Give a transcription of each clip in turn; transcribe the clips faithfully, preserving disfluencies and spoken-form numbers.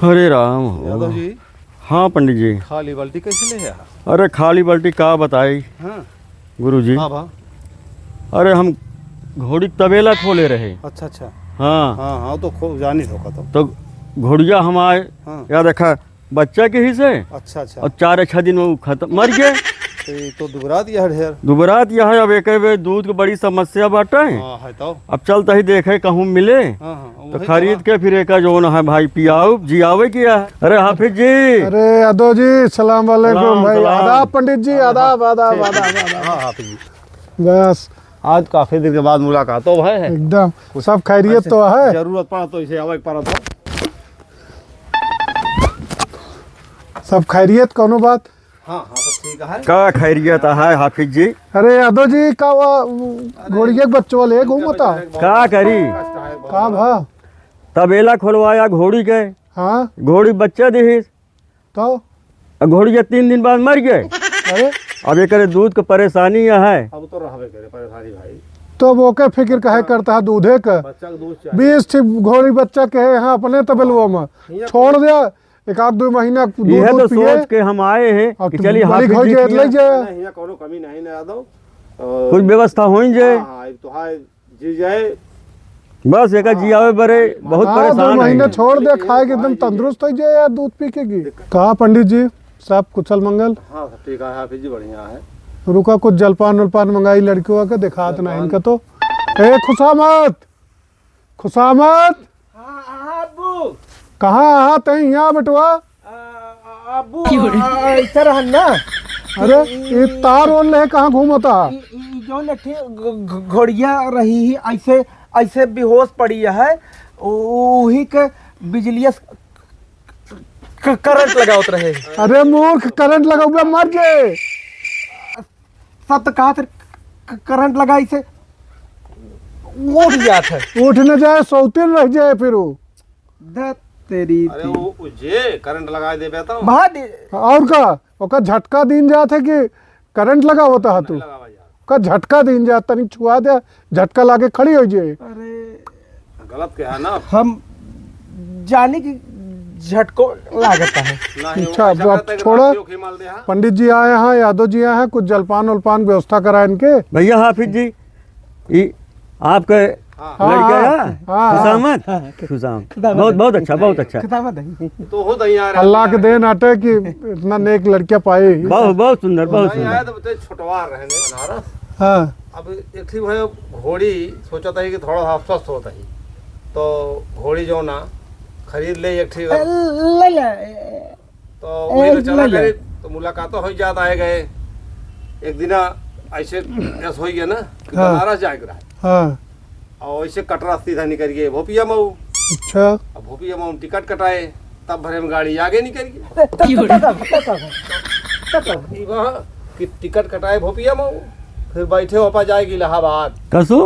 हरे राम हो। यादव जी। हाँ पंडित जी। खाली बाल्टी कैसे ले आया? अरे खाली बाल्टी का बताई हाँ। गुरु जी। हाँ बा। अरे हम घोड़ी क तबेला खोले रहे। अच्छा, अच्छा। हाँ। हाँ, हाँ, तो खूब जानी धोखा तो। तो घोड़िया हम आए, हाँ। या देखा, बच्चा के ही से। अच्छा, अच्छा। और चार छह दिन में वो खत्म, मर गए। तो ये तो दुबरात यह ढेर। दुबरात यह है, अब एक बे दूध के बड़ी समस्या बाटे। हाँ, है तो। अब चलता ही देखे कहूँ मिले, हाँ, हाँ, तो वही खरीद तो। के फिर एक जो न है भाई पियाऊ जियावे किया है। अरे हाफिज जी। अरे यादव जी, सलाम वालेकुम सलाम, भाई। सलाम। आदाब पंडित जी, अरे आदाब, हाँ, आदाब, ठीक, आदाब, ठीक। आदाब। हाँ, हाफिज जी। बस। आज काफी दिन के बाद मुलाकात हो भाई है। एकदम। कुछ सब खैरियत ऐसे तो है। जरूरत पड़ा तो इसे आवे के पड़ा था। सब खैरियत, कौनो बात? हाँ, हाँ, सब ठीक है। का खैरियत है हाफिज जी? अरे यादव जी, का वा, अरे, घोड़िया के बच्चो ले घूमता? का करी? कष्ट है बहुत। का भा? तबेला खोलवाया घोड़ी के। हाँ। घोड़ी बच्चा दिहिस। तो? अब घोड़िया तीन दिन बाद मर गए। अरे? अब एकरे दूध के परेशानी यह है। अब तो रहबे करे परेशानी भाई। तो वो के फिक्र काहे करता है दूधे के? बच्चा के दूध चाहिए। बीस ठे घोड़ी बच्चा के है यहाँ अपने तबेलवा में। हियाँ छोड़ दे, एक आध दो महीना दूध, यह दूध तो पिए। सोच के हम आए हैं और कि चलिए बड़ी हाफिज खोई जी जाए, किया। ले जाए। नहीं, हियाँ कौनो कमी नहीं ना यादव। अ, कुछ व्यवस्था होई जे। हाँ, हाँ, अब तो है। जी जाए। बस एका हाँ, जियावे बरे बहुत हाँ, दो परेशान महीना है। छोड़ दे, खाए के एकदम तंदुरुस्त हो जाए यार, दूध पी के की। कहा पंडित जी, सब कुशल मंगल? हाँ, सब ठीक है, हाफिज जी बढ़िया है। रुका, कुछ जलपान उलपान मंगाई लड़कियों के, दिखात ना जलपान। इनका तो। ए खुशामद, खुशामद। हाँ, हाँ, अब्बू। कहाँ आहा तई यहाँ बेटवा? आ, आ, अब्बू, क्यों रे? आ, ऐसे रहन ना। अरे, ई, ई तार ओढ़ ले कहाँ घूमता? ई, ई जौन एक ठे घ-, घ-, घोड़िया रही ही, ऐसे, ऐसे बेहोश पड़ी है, उ-, उही के बिजलिया स-, क-, करंट लगावत रहे। अरे मूर्ख, करंट लगौबे मर जे। सब तो कहत रहे, क-, करंट लगाई से उठ जात है। उठ न जाए, सौतीन रह जाए फिर वो। धत तेरी अरे की। वो, वो जे करंट लगाए देबे तो। बहुत। और का? ओका झटका दीन जात है कि करंट लगावत है तू? नहीं लगावा यार। ओका झटका दीन जात, तनिक छुआ दे, झटका लागे खड़ी हो जाए। अरे। गलत कहा ना। हम जानी कि झटको लागत है। नहीं, वो अच्छा, ऐसा अब करता है कि छोड़ा। राखियों की माल दे, हाँ। पंडित जी आए हैं, यादव जी आए हैं, कुछ जलपान उलपान व्यवस्था करा इनके। भैया हाफिज जी, ई आपके हाँ। लड़का हाँ, है? हाँ, हाँ। खुशामद? हाँ, हाँ। खुशामद। खुशामद। बहुत, बहुत अच्छा, बहुत अच्छा। खुशामद है। तो हो दही यार, अल्लाह के देन आटे कि इतना नेक लड़कियां पाए ही। बहुत, बहुत सुंदर, बहुत नहीं सुंदर। आया तो बते छोटवार रहने बनारस। हाँ। अब एक ठे भाई घोड़ी सोचत ही कि थोड़ा सा स्वस्थ होत ही, तो घोड़ी जो ना खरीद ले एक ठे। ले ले। तो ए, वही तो चला ले ले। करे, तो मुलाकात हो जात आए गए। एक दिना ऐसे ऐस हो गया ना कि हाँ। बनारस जाए के रहा। हाँ। और ऐसे कटरा सीधा निकल गए भोपिया मऊ। अच्छा। अब भोपिया मऊ टिकट कटाए, तब भरे में गाड़ी आगे निकल गई। त-, त-, त-, त-, त-, त-, त-, त-, ई वहाँ कि टिकट कटाए भोपिया मऊ, फिर बैठे वापस जाएगी इलाहाबाद। कसो?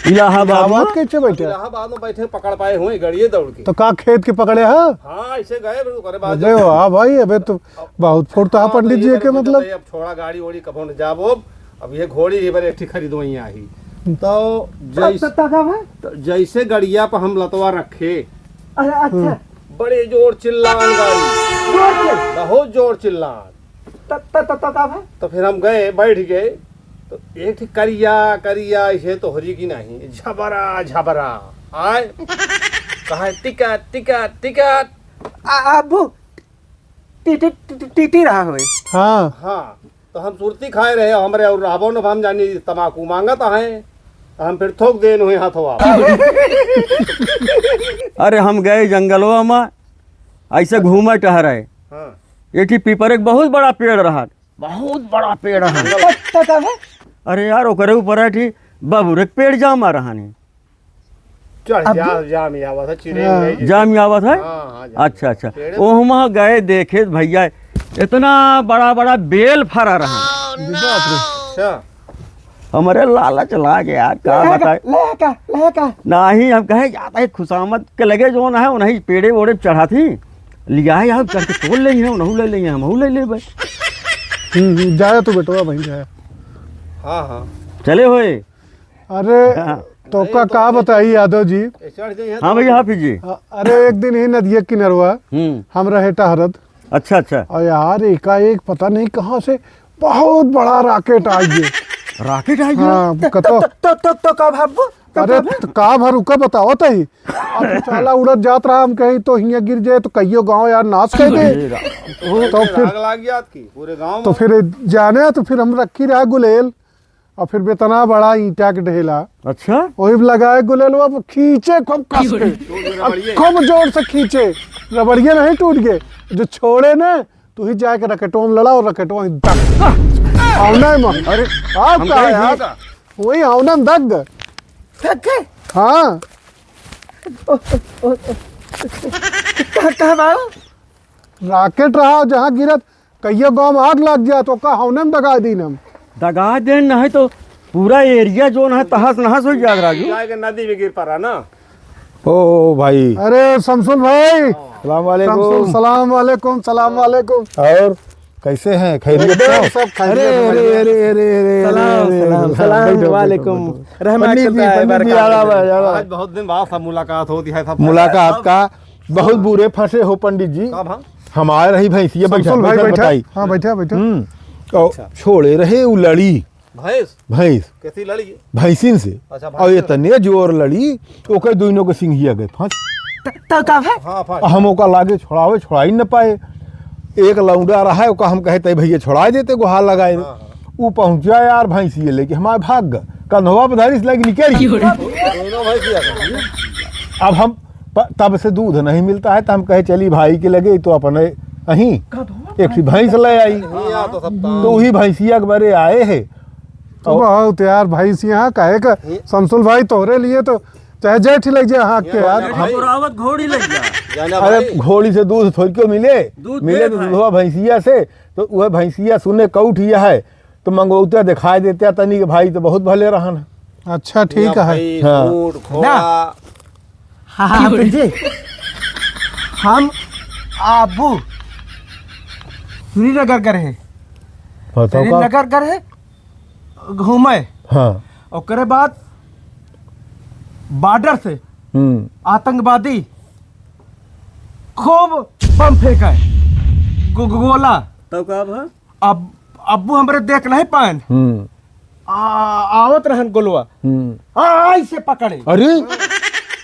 इलाहाबाद इलाहाबाद में? कैसे बैठे? इलाहाबाद में बैठे पकड़ पाए हुए गड़िए दौड़ के। तो का खेत के पकड़े है? हाँ, ऐसे गए, फिर ओकरे बाद अबे जब वाह भाई, अबे तो बहुत फुर्ता है हाँ, तो पंडित जी ये के बार मतलब। सोचा था, अब छोड़ा गाड़ी ओड़ी कभो न जाबो, अब ये घोड़ी ये बार एक ठे खरीदो ही आई। तो जैस-, त-, त-, का भाई? तो जैसे गड़िया पर हम लतवा रखे, अरे अच्छा। हम्म। बड़े जोर चिल्लान गाड़ी। जोर से? बहुत जोर चिल्लान। त-, त-, त-, त-, का भाई? तो फिर हम गए, बैठ गए, तो एक ठे करिया, करिया, इसे तोहरी की नहीं, झबरा, झबरा, आए, कहा, "टिकट, टिकट, टिकट।" आ, अब्बू, टी, टी, टी, टी, टी रहा होए। हाँ। हाँ, तो हम सुरती खाए रहे, हमरे और रहबो न, हम जानी तमाकू मांगत है, हम फिर थोक देन हुए हाथवा। अरे, हम गए जंगलवा में, ऐसे घूमे टहरे। हाँ। एक ठे पीपर एक बहुत बड़ा पेड़ रहा, बहुत बड़ा पेड़ है। त-, त-, तब है? अरे यार, ओकरे ऊपर है ठी बबुरे के पेड़ जामा रहनी। चढ़ अब जा, भी? जाम ही आवत है, चिड़े हाँ। उड़े जैसे। जाम ही आवत है? हाँ, हाँ, जाम। अच्छा, अच्छा। पेड़े ओहमा गए देखे भैया, इतना बड़ा बड़ा बेल फरा रहा। बाप रे। अच्छा। हमरे लालच लाग यार, का लहका, बताए? लहका, लहका। नाही, हम कहे जाता है खुशामद के लगे जौन है, उन्हीं पेड़े ओड़े चढ़ा थी, लिया है यार, चढ़ के तोड़ लेंगे, उन्हों ले लेंगे, हमहू ले लेबे। हम्म, हम्म, जाया तू बेटवा, वहीं जाया। हाँ, हाँ। चले होए। अरे, हाँ। तो का, का बताई यादव जी? हाँ भैया, हाफिज जी। अ-, अरे, एक दिन ही नदिया किनरवा हम्म। हम रहे टहरत। अच्छा, अच्छा। और यार, एकाएक पता नहीं कहाँ से बहुत बड़ा rocket आ गए। Rocket आ गया? हाँ, तो, कतो तो, तो, तो, तो का भाबू? तो अरे, का भाई? तो का भर उका बताओ तही। अब साला उड़त जात रहा, हम कहीं तो हियाँ गिर जाए तो कहियो गाँव यार नाश कर दे। अरे राम। तो फिर आग लाग जात की पूरे गाँव तो में। फिर जाने तो फिर हम रखी रहा गुलेल। और फिर बेतना बड़ा ईंटा के ढेला। अच्छा। वही पे लगाए गुलेलवा, वो खींचे खूब कस के। अब खूब जोर से खींचे, रबड़िया नहीं टूट गए। जो छोड़े ना, तू ही जाके रकेटवा में लड़ा और रकेटवा ही दग। आवना है मन। अरे, आप हम कहा कहीं यार? नहीं। वही आवना में दग। दग गए? हाँ। ओ, ओ, ओ, ओ। कहाँ, कहाँ बा? Rocket रहा, जहाँ गिरत, कहियो गाँव में आग लग जाए तो का हौने में दगा दीन हम। दगा देन नहीं तो पूरा area जोन है तहस नहस हो जात राजू। जाए के नदी में गिर पड़ा ना। ओ भाई। अरे शमसुल भाई। सलाम वालेकुम। शमसुल, सलाम वालेकुम, सलाम वालेकुम। और कैसे हैं? खैरियत एकदम हो? सब खैरियत अरे, है अरे, भैया। अरे, अरे, अरे, अरे, सलाम, अरे, सलाम, अरे, सलाम बैठो, बैठो, वालेकुम। बैठो। रहमत पंडित जी, करता है, पंडित जी, बरकत आला है। बा, आला बा। आज बहुत दिन बाद सब मुलाकात होती है, सब मुलाकात सब का बहुत बुरे फंसे हो पंडित जी। का भा? हमारे रही भैंसिया बैठा, शमसुल भाई बैठा, बैठा। बताई। हाँ, बैठा, बैठा। हम्म। और अच्छा। छोड़े रहे उ लड़ी। भैंस? भैंस। कैसी लड़ी? भैंसिन से। अच्छा, और भैंस से। इतने जोर लड़ी, ओकर दोनों के सिंघिया गए फंस। त-, त का भा? हाँ, फंस। हम ओका लागे छोड़ावे, छोड़ाई न पाए। एक लौंडा रहा है, ओका हम कहे, "तै भैया छोड़ा देते, गुहार लगाए दे।" हाँ, हाँ। उ पहुँचा यार भैंसिया लेके, हमारे भाग गए। कंधवा पर धरी से लगे निकल गई। दोनों भैंसिया का? अब हम प-, तब से दूध नहीं मिलता है, तो हम कहे, "चली भाई के लगे, तो अपने अहीं एक ठो भैंस ले आई।" हाँ, तो सब तो वही भैंसिया के बरे आए है। तो बहुत यार, भैंस यहाँ काहे का, ये शमसुल भाई, तोहरे लिए तो चाहे जेठ ही लग जाए हाँक के यार। हम घोड़ी लग जा। अरे भाई। घोड़ी से दूध थोड़ी क्यों मिले? दूध मिले दे तो भाई। दूधवा भैंसिया से, तो वह भैंसिया सुने कौठ यह है, तो मंगवौते दिखाई देते तनी के भाई तो बहुत भले रहन। अच्छा, ठीक है। भैंस, हाँ। ऊँट, घोड़ा। ना। हाँ, हाँ, हाँ, पंडित जी। हम आबू श्रीनगर गए हैं। बताओ का? श्रीनगर गए हैं घूमे। हाँ। ओकरे बाद border से हम्म। आतंकवादी खूब बम फेंका है, गो-, गो-, गोला। तब का भा? अब अब्बू हमरे देख नहीं पाएन। हम्म। आ, आवत रहन गोलवा। हम्म। आ, ऐसे पकड़े। अरे?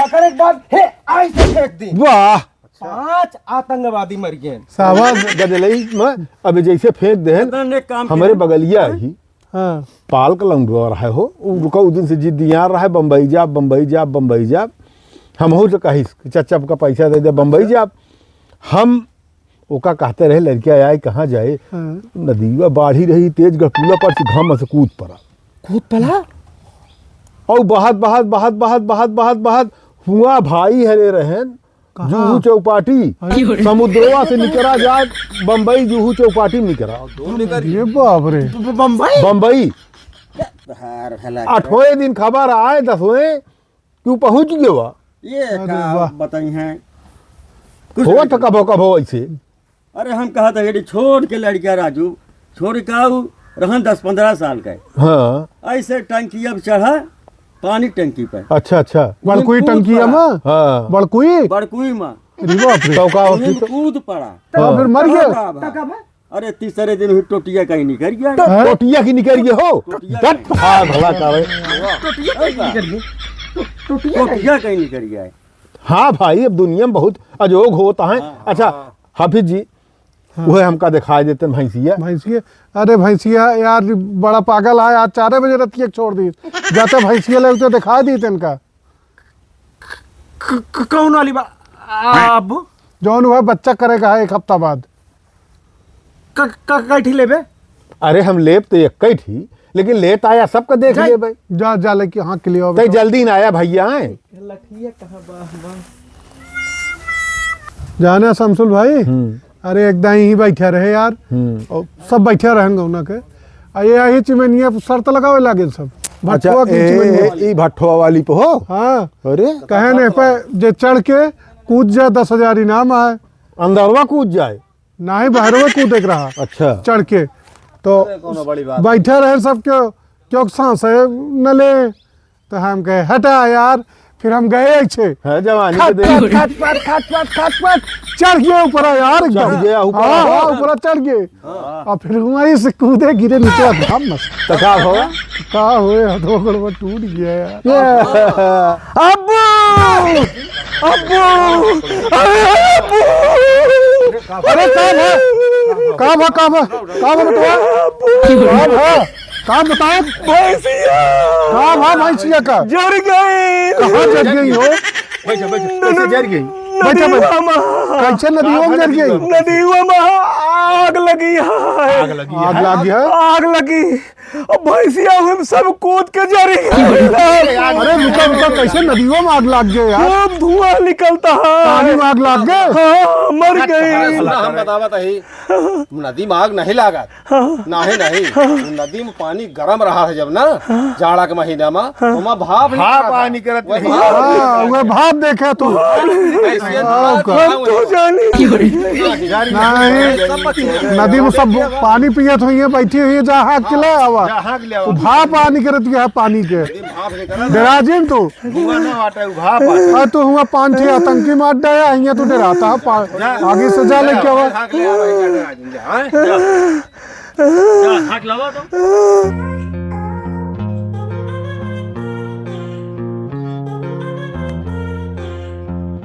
पकड़े के बाद, हे, ऐसे फेंक दी। वाह। पांच आतंकवादी मर गए। शाबाश। गदलई में, अबे जैसे फेंक देहन, पता नहीं काम हमरे किया। बगलिया ही। हाँ। पाल का लौंडवा रहा हो, उ रुका, उ दिन से जिद्दियार रहा है, "बम्बई जाब, बम्बई जाब, बम्बई जाब।" हमहू तो कही, "चच्चा, आपका पैसा दे दे, बम्बई जाब।" हम ओका कहते रहे, लड़किया आए, कहाँ जाए? हाँ। नदीवा बाढ़ी रही, तेज गढ़पुला पर से घाम से कूद पड़ा। कूद पड़ा? और बहत, बहत, बहत, हुआ भाई हरे रहन, कहाँ? जूहू चौपाटी। अरे। समुद्रवा से निकरा जाए, बम्बई जूहू चौपाटी निकरा। अरे बाप रे। ब-, ब-, बम्बई? बम्बई। यार, भला आठवें दिन खबर आए, दसवें, कि उ पहुँच गयो बा। ये अरे का वाह। बताई हैं? कुछ हो नहीं तो कबो कबो ऐसे। अरे हम कहा था, "यदि छोड़ के लड़किया राजू, छोड़ का उ रहन दस पन्द्रह साल का है।" हाँ। ऐसे टंकी अब चढ़ा, पानी टंकी पे। अच्छा, अच्छा। बड़कुई टंकिया मा? हाँ। बड़कुई? बड़कुई मा। अरे बाप रे। तो का होती तो? कूद पड़ा। तो फिर मर गया? का बा? अरे, तीसरे दिन हुई टोटिया कहीं निकल गया। तो हाँ? टोटिया की निकल गई हो? टोटिया डट, कहीं। हाँ, भला करे। टोटिया कहीं निकल गई। टोटिया कहीं। टोटिया कहीं निकल गया है। हाँ भाई, अब दुनिया में बहुत अजोग होता है। हाँ, अच्छा, हाँ। हाफिज जी, हाँ। वह हमका दिखाई देते हैं भैंसिया। भैंसिया, अरे भैंसिया यार, बड़ा पागल है, आज चार बजे रतिया छोड़ दी। जाते भैंसिया ले उते दिखाई दी इनका। क-, क-, कौन वाली बा-, आ, अब्बू? जौन हुआ बच्चा करेगा है एक हफ्ता बाद। क-, क-, कै ठी लेबे? अरे हम लेब तो एक कै ठी, लेकिन लेत आया सबका देख जाई। लेबे। जा, जा लेके हाँ के लिए आओ तै बेटा। जल्दी ना आया भैया, आए। लठिया कहाँ बा, बा? जाने शमसुल भाई, हम्म। अरे एक दाई ही बैठा रहे यार, हम्म। और सब बैठा रहन गौना के। आ ये यही चिमनिया पर शर्त लगावे लागे सब। अच्छा, भट्ठुआ की ए, चिमनिया। ए, ई भट्ठुआ वाली पे हो? हाँ। अरे? कहे नहीं पे जे चढ़ के कूद जा, दस हजार इनाम आए। अंदरवा कूद जाए? नहीं, बाहरवा कूदे के रहा। अच्छा। चढ़ के। तो अरे, कौनो बड़ी बात बैठा रहे सब क्यों, क्यों सांस है न ले। तो हम कहे, "हटा यार।" फिर हम गए ऐसे। हाँ, जवानी के खट, दिन। खट, खट, खट, खट, खट, खट, चढ़ गए ऊपर यार, एकदम। चढ़ गया ऊपर। हाँ, हाँ, ऊपर चढ़ गए। हाँ। और फिर वहीं से कूदे, गिरे नीचे, एकदम मस्त। तो का हो? का होए, हाथों गोड़ में टूट गया यार। अब्बू! अब्बू! अरे अब्बू! अरे का भा? का भा, का भा? का भा बेटवा? अब्बू! का भा? का बताओ? भैंसिया! का भा भैंसिया का? जर गई! कहाँ जर गई हो? बैठो, बैठो। कैसे जर गई? बैठो, बैठो। नदिया में। कैसे नदिया में जर गई? नदिया में आग लगी है। आग लगी है? आग लगी है? आग लगी। अब भैंसिया हम सब कूद के जर गई। अरे रुका, रुका, कैसे नदिया में आग लग गई यार? खूब धुआं निकलता है। पानी में आग लग गई? हाँ, मर गई। सुना, हम बतावत हई, नदी में आग नहीं लागत। हाँ। नहीं, नहीं, हाँ। नदी में पानी गरम रहा है जब ना, हाँ। जाड़ा के महीना में, हाँ। ओमा भाप भाप निकलत पानी है। करत वही रही। भाप। हाँ, वह भाप देखे तू। भाप। ऐसे हाँ, भाप का। हम तो जानी। जानी। नहीं, सब बच्चे। नदी में सब पानी पियत हुई है, बैठी हुई है, जा हाँक के ले आवा। जा हाँक ले आवा। वो भाप पानी करत है पानी के। नदी में भाप निकलत है। डरा जिन तू। हुआ ना आटा, वो भाप आटा। अरे तू हुआ पाँच ठे आतंकी मार डाया, हियाँ तू डराता है, पा-, जा। आगे से जा लेके आवा। हाँक ले आवा, जा, जा, जा, हाँ? जा। जा, हाँक लावा तो।